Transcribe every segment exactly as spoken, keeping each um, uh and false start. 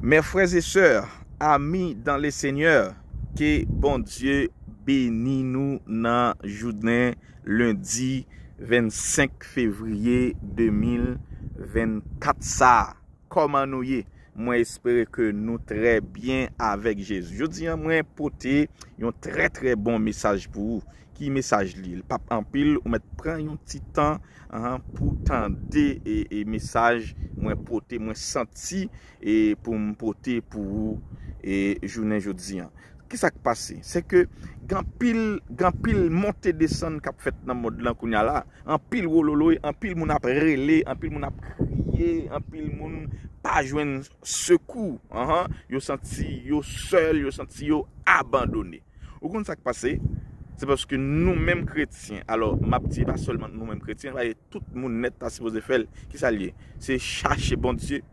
Mes frères et sœurs, amis dans le Seigneur, ke Bondye beni nou nan jounen lendi vennsenk fevriye de mil vennkat sa. Kòman nou ye? Mwen espere ke nou trè byen avèk Jezi. Jodi a, mwen pote yon trè, trè bon mesaj pou ou. Ki mesaj li? Li p ap anpil, ou mèt pran yon ti tan, ahan, pou tande e, e mesaj mwen pote, mwen santi e pou m pote pou ou e jounen jodi a. Kisa k pase? Se ke gen anpil, gen anpil monte desann k ap fèt nan mond lan kounye a la. Anpil wololoy, anpil moun ap rele, anpil moun ap kriye, anpil moun pa jwenn sekou. Ahan, yo santi yo sèl, yo santi yo abandone. Ou konn sa k pase? Se paske nou menm kretyen, alò, m ap di pa sèlman nou menm kretyen, paske tout moun nèt ta sipoze fè l. Kisa l ye? Se chache Bondye.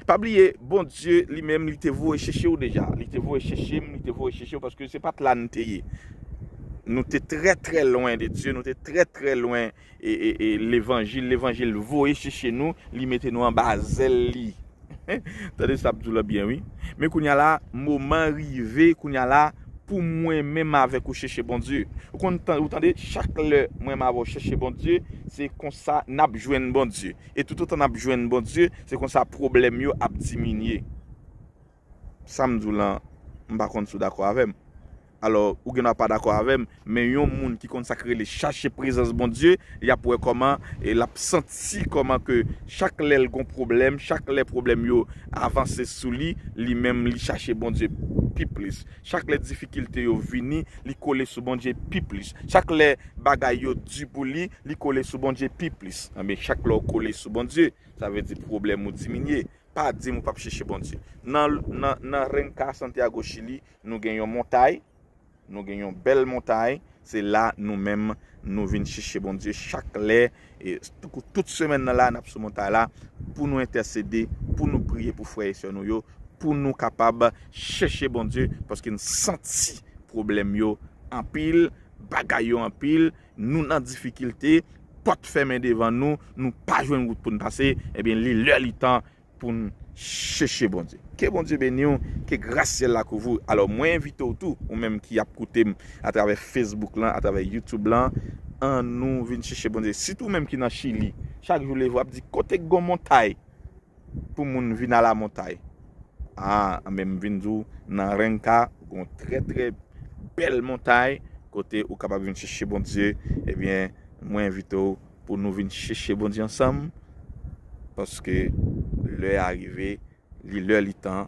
Pa bliye, Bondye li menm, li te voye chèche w deja. Li te voye chèche m, li te voye chèche w, paske se pa t la n te ye. Nou te trè, trè lwen de Dye, nou te trè, trè lwen e, e, e levanjil. Levanjil voye chèche nou, li mete nou anba zèl li. Tande sa m ap di w la byen, wi. Men kounye a la, moman rive, kounye a la, pou mwen menm avèk ou chèche Bondye. Ou konn tan-, ou tande, chak lè mwen menm avè w chèche Bondye, se konsa n ap jwenn Bondye. E toutotan n ap jwenn Bondye, se konsa pwoblèm yo ap diminye. Sa m di w lan, m pa konn si w dakò avè m. Alò, ou gen dwa pa dakò avè m, men yon moun ki konn sa k rele chache prezans Bondye, y ap wè kòman e l ap santi kòman ke chak lè l gon pwoblèm, chak lè pwoblèm yo avanse sou li, li menm li chache Bondye pi plis. Chak lè difikilte yo vini, li kole sou Bondye pi plis. Chak lè bagay yo di pou li, li kole sou Bondye pi plis. Enben, chak lè w kole sou Bondye, sa vle di pwoblèm ou diminye. Pa di m ou p ap chèche Bondye. Nan, nan, nan Renca Santiago, Chili, nou gen yon montay, nou gen yon bèl montay. Se la nou menm, nou vin chèche Bondye chak lè. E tout, tout semèn nan la, n ap sou montay la pou nou entèsede, pou nou priye pou frè e sè nou yo, pou nou kapab chèche Bondye, paske n santi pwoblèm yo anpil, bagay yo anpil, nou nan difikilte, pòt fèmen devan nou, nou pa jwenn wout pou n pase, ebyen, li lè li tan pou n chèche Bondye. Ke Bondye beni w, ke gras syèl la kouvri w. Alò, mwen envite w tou, ou menm ki ap koute m atravè Facebook lan, atravè YouTube lan, ann nou vin chèche Bondye. Sitou ou menm ki nan Chili, chak jou leve w ap di, kote k gon montay pou moun vin a la montay? A, anben m vin di w, nan Renca, gon trè, trè bèl montay, kote ou kapab vin chèche Bondye. Ebyen, mwen envite w pou nou vin chèche Bondye ansanm, paske lè a rive, li lè li tan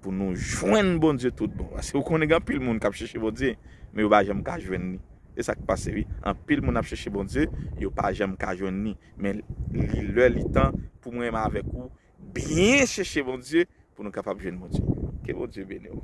pou nou jwenn Bondye tout bon. Paske ou konnen gen anpil moun k ap chèche Bondye, men yo pa janm ka jwenn li. E sa k pase, wi. Anpil moun ap chèche Bondye, yo pa janm ka jwenn li. Men li lè li tan pou mwen menm avèk ou byen chèche Bondye pou nou kapab jwenn Bondye. Ke Bondye beni w.